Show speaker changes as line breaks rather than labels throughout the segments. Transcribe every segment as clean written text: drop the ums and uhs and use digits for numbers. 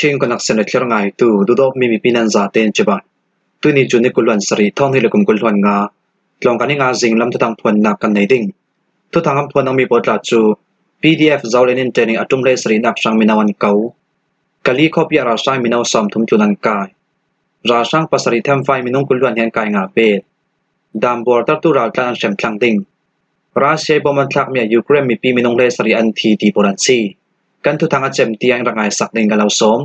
Chin connection le thlir ngaitu duhdawtmi mipi nan zatein cibai. Tuni cu ni 20 sarih thawng hi le kum 25 tlawngkan i nga zing lam thuthang phuannak kan nei ding. Thuthang an phuan mi pawl tla cu PDF Zolen in training a tum hlei sarihnak hrang mino an ko. Kali khuapi ah ralhrang mino 30 tlun an kai. Ralhrang pasarih themfai minung 20 he an kai nga pet. Dambuar tartu raltlan an hrem thlang ding. Russia i bom an thlakmi ah Ukraine mipi minung hlei sarih an thi ti pawl an si. Kan thuthang a cem tiang rak ngai sak ding ka lo sawm.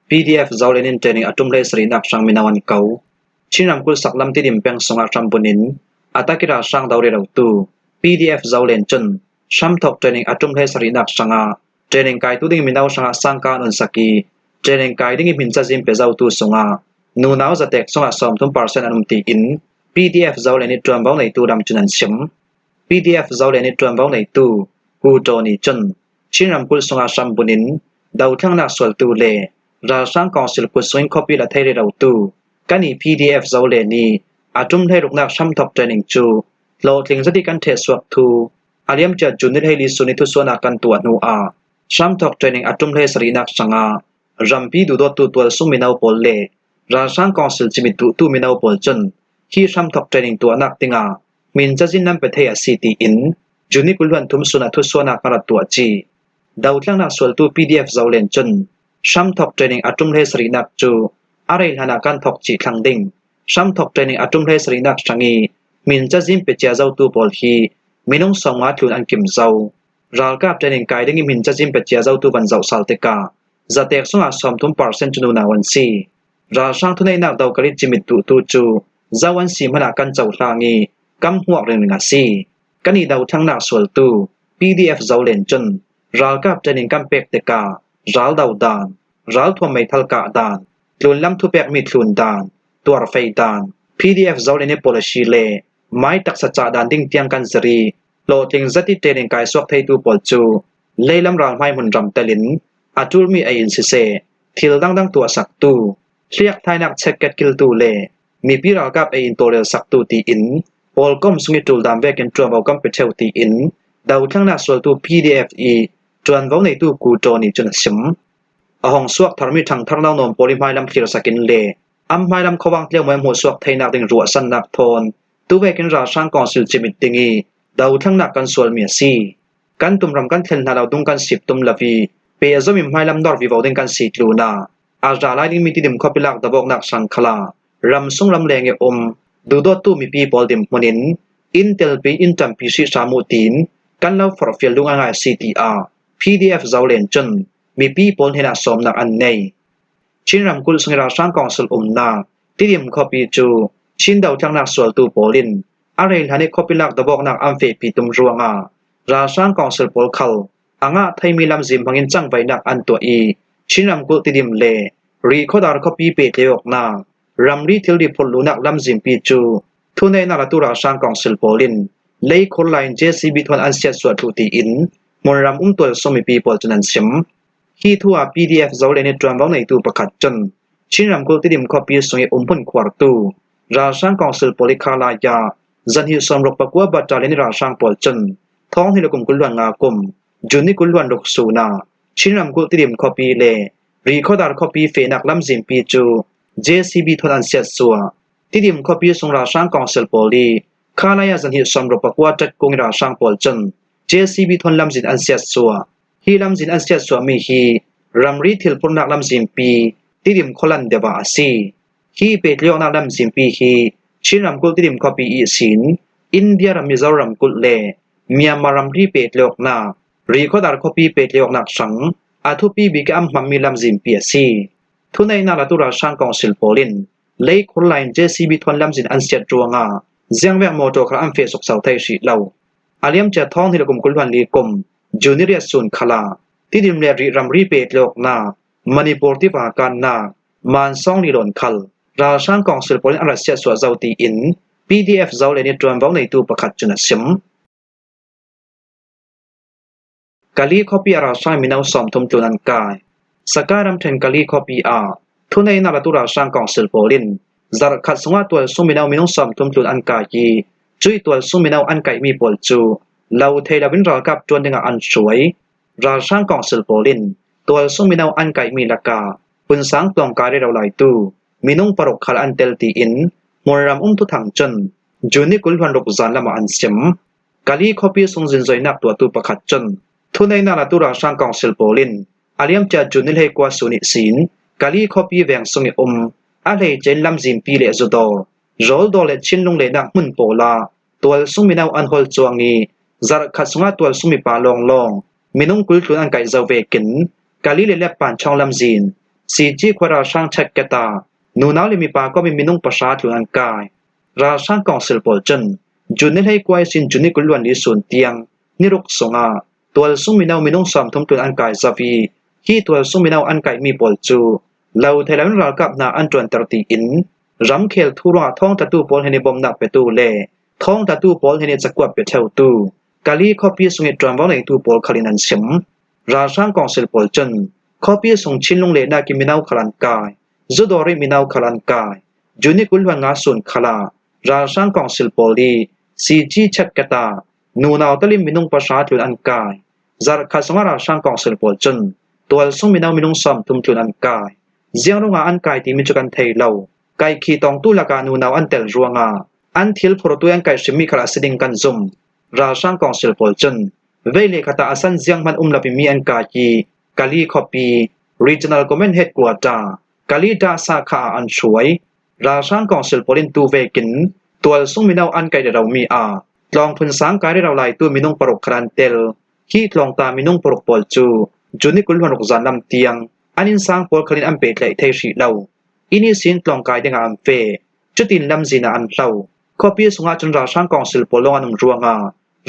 PDF Zolen in training a tum hlei sarihnak hrang mino an ko. Chin ramkulh saklam Tidim peng sungah hrambunh in Ataki ralhrang do rirotu PDF Zolen cun hramthawk training a tum hlei sarihnak hrangah training kaitu ding mino hrangah sangka an on sak i training kai ding i hmin cazin pe zotu sungah nunau zatek sungah 30% an um tiin PDF Zolen i ṭuanvo neitu ram cun an chim. PDF Zolen i ṭuanvo neitu Pu Ṭaw nih cun Chin ramkulh sungah hrambunh in dothlannak sualtu le ralhrang council kutsung in khuapi la thei rirotu kan i PDF Zolen i a ṭum hleiruknak hramthawk training cu hlawhtling zati kan ṭhehsuak thu a liamcia June ni hleili sun i thusuanak kan tuah hnu ah hramthawk training a ṭum hlei sarihnak hrangah rampi duhdawttu tualsung mino pawl le ralhrang council cimit duhtu mino pawl cun hi hramthawk training tuahnak dingah min cazin nan pe thei a si tiin June ni 23 sun ah thusuanak a rat tuah chih. Dotlangnak sualtu PDF Zolen cun hramthawk training a ṭum hlei sarihnak cu a rei hlan ah kan thawk chih thlang ding. Hramthawk training a ṭum hlei sarihnak hrang i min cazin pe cia zotu pawl hi minung 50 tlun an kim zo. Ralkap training kai ding i min cazin pe cia zotu van zoh sal tikah zatek sungah 30% cu nunau an si. Ralhrang thuneihnak dokalit cimit duhtu cu zo an si hmanh ah kan cohlang i kam hmuak ringring a si. Kan i dothlannak sualtu PDF Zolen cun ralkap training kan pek tikah raldo dan, ralthuam meithal kah dan, tlunlam thupekmi thlun dan, tuarfei dan, PDF Zolen i policy le mai taksa cah dan ding tiang kan zir i hlawhtling zat i training kai suak theitu pawl cu leilam ralhmai hmunram tel in a ṭulmi ei in siseh thil dangdang tuahsaktu, hliakthainak checkket kiltu le mipi ralkap ei in tawlrel saktu tiin pawlkom sung i ṭuldan vekin ṭuanvo kan pe ṭheo tiin dothlannak sualtu PDF i ṭuanvo neitu Ku Ṭaw nih cun a chim. A hong suak tharmi ṭhangthar naunawn pawl i hmailam thlir sakin le an hmailam khuavang tleumawi hmuhsuak theinak ding ruahsannak thawn tuvekin ralhrang council cimit ding i dothlannak kan sualmi a si. Kan tumram kan thlen hna lo dung kan sip tum lo i pe a zom in hmailam nor vivo ding kan si tluna. A ra lai dingmi tidim khuapi lak dabawknak hrang khala ram sung ram leng i um duhdawttu mipi pawl dim hmun in inn telpi inn ṭampi hrihhram u tiin kan lo forhfial duh ngaingai a si tiah PDF Zolen cun mipi pawl hnenah sawmnak an nei. Chin ramkulh sung i ralhrang council umnak Tidim khuapi cu Chin dotlangnak sualtu pawl in a rel hlan i khuapi lak dabawknak an fehpi tum ruangah ralhrang council pawl khal a ngah theimi lamzim hmangin cangvainak an tuah i Chin ramkulh Tidim le Rihkhawdar khuapi pehtlaihawknak ramri thilri phurhluhnak lamzimpi cu thuneihnak latu ralhrang council pawl in leikhur line JCB thawn an siatsuah thlu tiin hmunram umtual sung mipi pawl cun an chim. Hi thu ah PDF Zolen i ṭuanvo neitu pakhat cun Chin ramkulh Tidim khuapi sung i umhmun khuartu ralhrang council pawl i kharlai ah zanhnih 69 battalion i ralhrang pawl cun thawng hi le kum 25 kum June ni 26 sun ah Chin ramkulh Tidim khuapi le Rihkhawdar khuapi fehnak lamzimpi cu JCB thawn an siatsuah. Tidim khuapi sung ralhrang council pawl i khalai ah zanhnih 69 ṭatkung i ralhrang pawl cun JCB thawn lamzin an siatsuah. Hi lamzin an siatsuahmi hi ramri thilphurnak lamzimpi Tidim khualan deuh ah a si. Hi pehtliawknak lamzimpi hi Chin ramkulh Tidim khuapi i sin India ram Mizoram ramkulh le Myanmar ramri pehtliawknak Rihkhawdar khuapi pehtliawknak hrang a thupi bik i an hmanmi lamzimpi a si. Thuneihnak latu ralhrang council pawl in leikhur line JCB thawn lamzin an siat ruangah ziangvek motor kha an feh sawksau thai hrih lo. A liamcia thawng hi le kum 24 kum Junior sun khala Tidim le Rih ramri pehtliawknak Manipur tiva kannak Mansong lilawn khal ralhrang council pawl in an rat siatsuah zo tiin PDF Zolen i ṭuanvo neitu pakhat cun a chim. Kali khuapi ah ralhrang mino 30 tlun an kai. Saka ramṭhen Kali khuapi ah thuneinak latu ralhrang council pawl in zarhkhat chungah tualsung mino minung 30 tlun an kai i cui tualsung mino an kaihmi pawl cu lo thei loin ralkap ṭuan dingah an hruai. Ralhrang council pawl in Tualsung mino an kaihmi lakah Phunsang tlawngkai rero laitu minung paruk khal an tel tiin hmunram um thuthang cun June ni 26 zan lam ah an chim. Kali khuapi sung zinzoinak tuahtu pakhat cun thuneinak latu ralhrang council pawl in a liamcia June ni 19 sun i sin Kali khuapi veng sung i um a hleice in lamzimpi le zudawr, rawldawr le Chinlung lehnak hmun pawl ah tualsung mino an hol cuang i zarhkhat sungah tualsung mipa lawnglawng minung 20 tlun an kaih zau ve kin Kali le Leppanchawng lamzin Sici khua ralhrang check-ket ah nunau le mipa kom in minung pahra tlun an kai. Ralhrang council pawl cun June ni 21 sin June ni 24 sun tiang niruk sungah tualsung mino minung 30 tlun an kai zau i hi tualsung mino an kaihmi pawl cu lo thei loin ralkap hna an ṭuanter tiin ramkhel thu ruangah thawngtlatu pawl he ni bawmhnak petu le thawngtlatu pawl he ni cakuat pe ṭheutu Kali khuapi sung i ṭuanvo ngeitu pawl khal in an chim. Ralhrang council pawl cun khuapi sung Chinlung lehnak i mino khal an kai, zudawr i mino khal an kai, June ni 25 sun khal ah ralhrang council pawl i CG check-ket ah nunau talim minung pahra tlun an kai. Zarhkhat sungah ralhrang council pawl cun tualsung mino minung 30 tlun an kai. Ziang ruangah an kai timi cu kan thei lo. Kaikhi tawngtu lakah nunau an tel ruangah an thil phortu an kai hrimmi khal a si ding kan zumh. Ralhrang council pawl cun vei le khat ah a san ziang hmanh um lo i mi an kai i Kali khuapi Regional Command Headquarter Kali Dah-Sahkha ah an hruai. Ralhrang council pawl in tu vekin tualsung mino an kai romi ah tlawng phun sang kai rero laitu minung paruk khat an tel. Hi tlawngta minung paruk pawl cu June ni 26 zan lam tiang an innsang pawl khalin an pehtlaih thei hrih lo. Inn i sin tlawngkai dingah an fe. Cutin lamzin ah an hlo. Khuapi sungah cun ralhrang council pawl lawng an um ruangah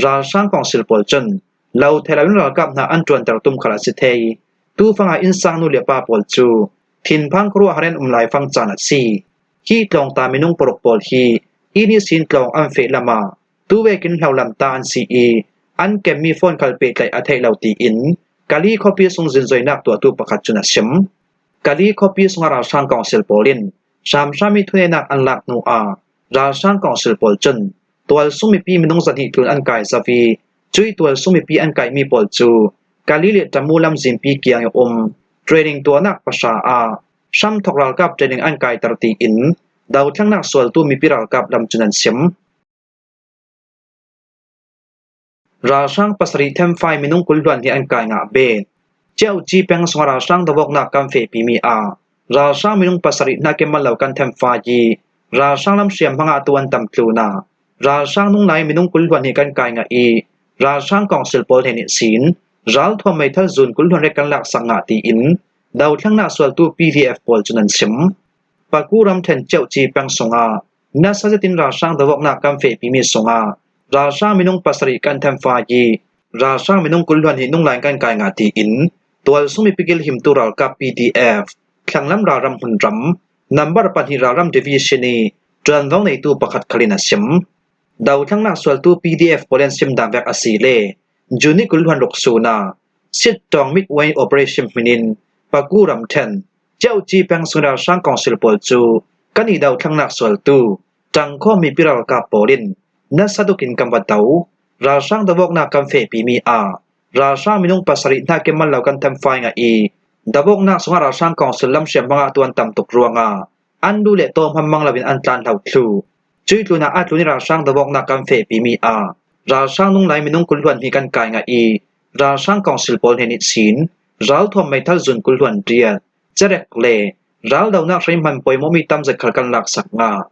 ralhrang council pawl cun lo thei loin ralkap hna an ṭuanter tum khal a si thei. Tufang ah innsang nu le pa pawl cu thinphang khuaruahhar in um laifang caan a si. Hi tlawngta minung paruk pawl hi inn i sin tlawng an feh lam ah tuvekin hlolam ta an si i an kemmi phone khal pehtlaih a theih lo tiin Kali khuapi sung zinzoinak tuahtu pakhat cun a chim. Kali khuapi sungah ralhrang council pawl in hramhram i thuneinak an lak hnu ah ralhrang council pawl cun tualsung mipi minung 200 tlun an kai zau i cui tualsung mipi an kaimi pawl cu Kali le Tamu lamzimpi kiang i um training tuahnak pahra ah hramthok ralkap training an kaiter tiin dothlennak sualtu mipi ralkap lam cun an chim. Ralhrang pasarih themfai minung 20 hluan hi an kai ngah bet. Ciauci peng sung ralhrang dawawknak kan fehpimi ah ralhrang minung pasarih hna kemal lo kan themfai i ralhrang lam hriam hmang ah tu an tam tlun ah ralhrang nung lai minung 20 hluan hi kan kai ngah i ralhrang council pawl he nih sin ralthuam meithal zun 20 hluan rek kan lak sak ngah tiin dothlennak sualtu PDF pawl cun an chim. Paku ramthen Ciauci peng sungah nasa zetin ralhrang dawawknak kan fehpimi sungah ralhrang minung pasarih kan thenfai i ralhrang minung 20 hluan hi nunglain kan kai nga tiin tualsung mipikil himtu ralkap PDF thlanglam ralram hmunram number pahnih ralram division i ṭuanvo neitu pakhat khalin a sim. Dothlennak sualtu PDF pawl an sim dan vek a si le June ni 20 hluan ruk sun ah Sittawng Midway Operation hmin in Paku ramṭhen Ciauci peng sung ralhrang council pawl cu kan i dothlennak sualtu ṭangkhaw mipi ralkap pawl in nasa tuk in kan va do. Ralhrang dawawknak kan fehpimi ah ralhrang minung pasarih hna kemal lo kan thenfai nga i dawawknak sungah ralhrang council lamhriam hmangah tuan tam tuk ruangah an lu le taw hmang mang loin an tlan hlo thlu. Cui tlun ah a tlun i ralhrang dawawknak kan fehpimi ah ralhrang nung lai minung 20 hluan hi kan kai nga i ralhrang council pawl he nih sin ralthuam meithal zun 20 hluan riat cerek le raldonak hreihman pawimawmi tamzet khal kan laksak nga.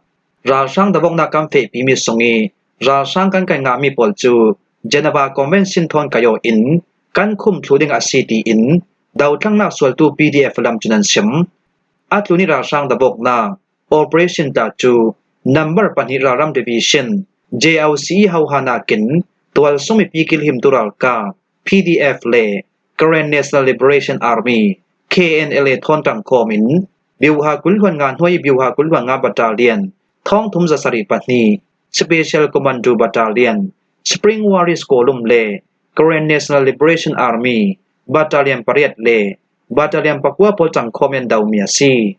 Ralhrang dawawknak kan fehpimi sung i ralhrang kan kai ngahmi pawl cu Geneva Convention thawn kayo in kan khum thlu ding a si tiin dotlangnak sualtu PDF lam cun an sim. A tlun i ralhrang dawawknak Operation ta cu number pahnih ralram division JOC hoha nakin tualsung mipi kilhimtu ralkap PDF le Karen National Liberation Army KNLA thawn khawm in Byuha 25 hnuai Byuha 25 Battalion thong thum za sarih pahnih Special Commando Battalion Spring Warriors Column le Karen National Liberation Army Battalion pariat le Battalion pakua pawl cang khawm in domi a si.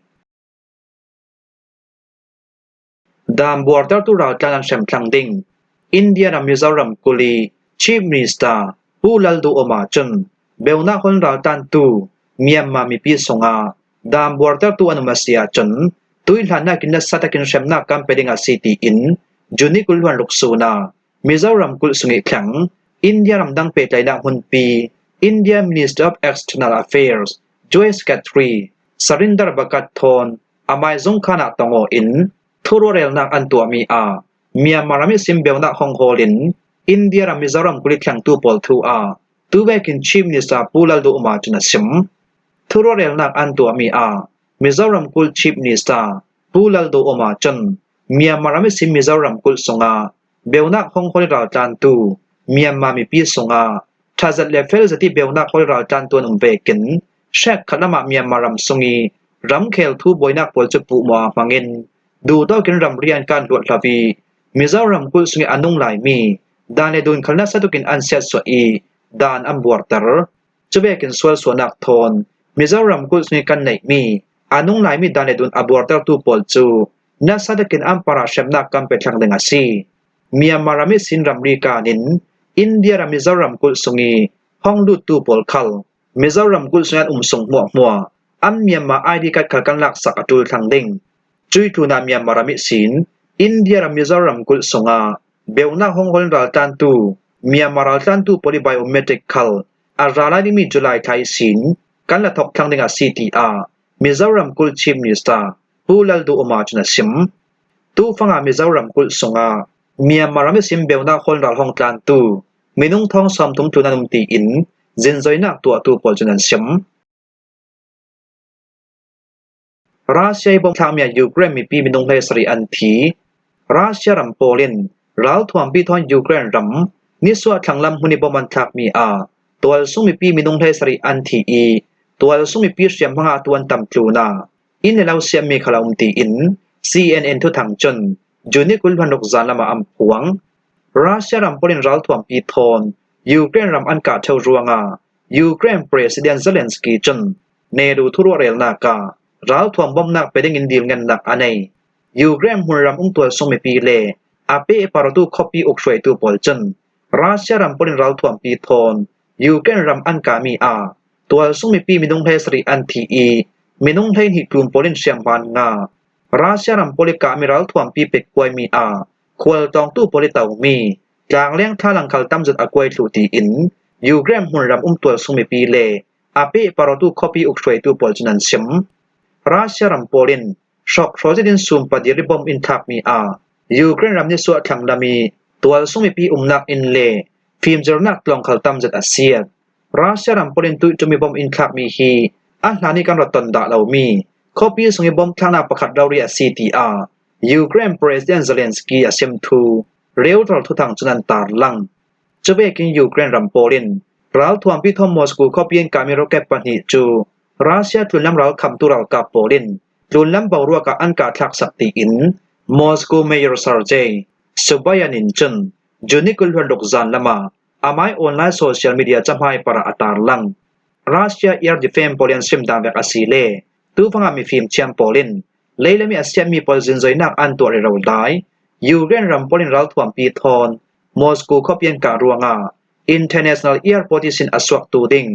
Dam buartertu raltlan an hremthlang ding. India ram Mizoram kuli Chief Minister Pu Lalduhoma cun beunak hon raltantu Myanmar mipi sungah dam buartertu an um a si ahcun tuihlannak in nasa takin hremnak kan pe ding a si tiin June 20 ruk sun ah Mizoram kulh sung i thleng India ramdang pehtlaihnak hmunpi India Minister of External Affairs Joyce Secretary Sarinder Bhagat thawn amai zungkhan ah tongaw in thuruarelnak an tuahmi ah Myanmar ram i simbeunak honghawl in India ram Mizoram kulh i thlengtu pawl thu ah tuvekin Chief Minister Pu Lalduhoma cun a chim. Thuruarelnak an tuahmi ah Mizoram kulh Chief Minister Pu Lalduhoma cun Myanmar ram i sim Mizoram kulh sungah beunak honghawl raltlantu Myanmar mipi sungah ṭhazat le felzat i beunak hawl raltlantu an um vekin hrek khat lam ah Myanmar ram sung i ramkhel thu buainak pawl cu puhmaw hmangin duhtawk in ramri an kan hluat hlo i Mizoram kulh sung i a nung laimi dan le dun khal nasa tukin an siatsuah i dan an buarter. Cuvekin sualsuahnak thawn Mizoram kulh sung i kan neihmi a nung laimi dan le dun a buartertu pawl cu nasa takin an parah hremnak kan pe thlang ding a si. Myanmar ram i Sin ramri kaan in India ram Mizoram kulh sung i hong luttu pawl khal Mizoram kulh sung an um sung hmuahhmuah an Myanmar ID card khal kan laksak a ṭul thlang ding. Cui tlun ah Myanmar ram i Sin India ram Mizoram kulh sungah beunak honghawl in raltlantu Myanmar raltlantu pawl i biometric khal a ra lai dingmi July thla i Sin kan la thok thlang ding a si tiah Mizoram kulh Chief Minister Pu Lalduhoma cun a chim. Tufang ah Mizoram kulh sungah Myanmar ram i simbeunak hawl ral hong tlantu minung thong 30 tlun an um tiin zinzoinak tuahtu pawl cun an chim. Russia i bomb thlakmi ah Ukraine mipi minung 17 an thi. Russia ram pawl in ralthuampi thawn Ukraine ram nisuah thlanglam hmun i bomb an thlakmi ah tualsung mipi minung 17 an thi i tualsung mipi hriamhmang ah tuan tam tlun ah inn le lo siammi kha la um tiin CNN thuthang cun June 26 zan lam ah an phuang. Russia ram pawl in ralthuampi thawn Ukraine ram an kah theo ruangah Ukraine President Zelensky cun Neru thuruahrelnak ah ralthuam bawmhnak pe ding in dilngennak a nei. Ukraine hmunram umtual sung mipi le a pehpartu khuapi ukhruaitu pawl cun Russia ram pawl in ralthuampi thawn Ukraine ram an kahmi ah tualsung mipi minung 17 an thi i minung 12 tlum pawl in hriamhman nga Russia ram pawl i kahmi ralthuampi pekkuaimi ah khualtlawngtu pawl i tomi tlangleng thlalang khal tamzat a kuai thlu tiin Ukraine hmunram umtual sung mipi le a pehpartu khuapi ukhruaitu pawl cun an chim. Russia ram pawl in hrokhrawl zet in sumpadir i bomb in thlakmi ah Ukraine ram nisuah thlanglam i tualsung mipi umnak inn le fimzirnak tlawngkhal tamzat a siat. Russia ram pawl in tuihṭum i bomb in thlakmi hi a hlan i kan rak ton dah lomi khuapi sung i bomb thlaknak pakhat rori a si tiah Ukraine President Zelensky a chim thu Reuters thuthang cun an tarlang. Cuvekin Ukraine ram pawl in ralthuampi thawm Moscow khuapi in kahmi rocket pahnih cu Russia tlunlam ralkhamtu ralkap pawl in tlunlam boruak ah an kahthlak sak tiin Moscow Mayor Sergei Sobyanin cun June 26 zan lam ah amai online social media cahmai par ah a tarlang. Russia air defense pawl in an sim dan vek a si le tufang ah mifim thiam pawl in leilami a siammi pawl zinzoinak an tuah rero lai. Ukraine ram pawl in ralthuampi thawn Moscow khuapi an kah ruangah International Airport i sin a suaktu ding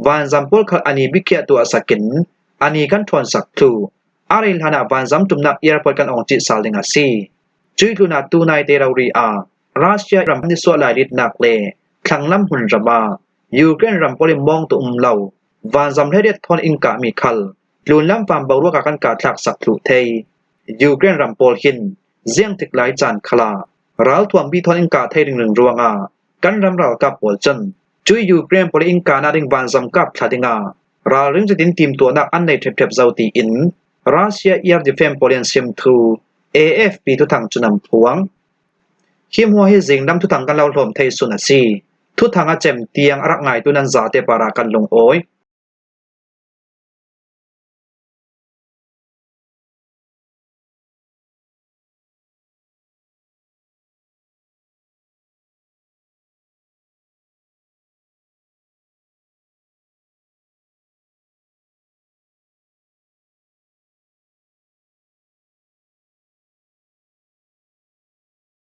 vanzam pawl khal ani biakhiah tuah sakin ani kan ṭhawn sak thlu. A rei hlan ah vanzam ṭumnak airport kan ong chih sal ding a si. Cui tlun ah tunai te rori ah Russia ram nisuah lairitnak le thlanglam hmunram ah Ukraine ram pawl in mawngtu um lo vanzam hleiriat thawn in kahmi khal tlunlam van boruak ah kan kahthlak sak thlu thei. Ukraine ram pawl hin ziangtik lai caan khal ah ralthuam bi thawn in kah thei ringring ruangah kan ram ralkap pawl cun cui Ukraine pawl in kahnak ding vanzam kap thla dingah ralring zetin timtuahnak an nei ṭhepṭhep zo tiin Russia air defense pawl in sim thu AFP thuthang cun an phuang. Hi hmuah hi zinglam thuthang kan lo hlawm thei sun a si. Thuthang a cem tiang a rak ngaitu nan zate para kan lungawi.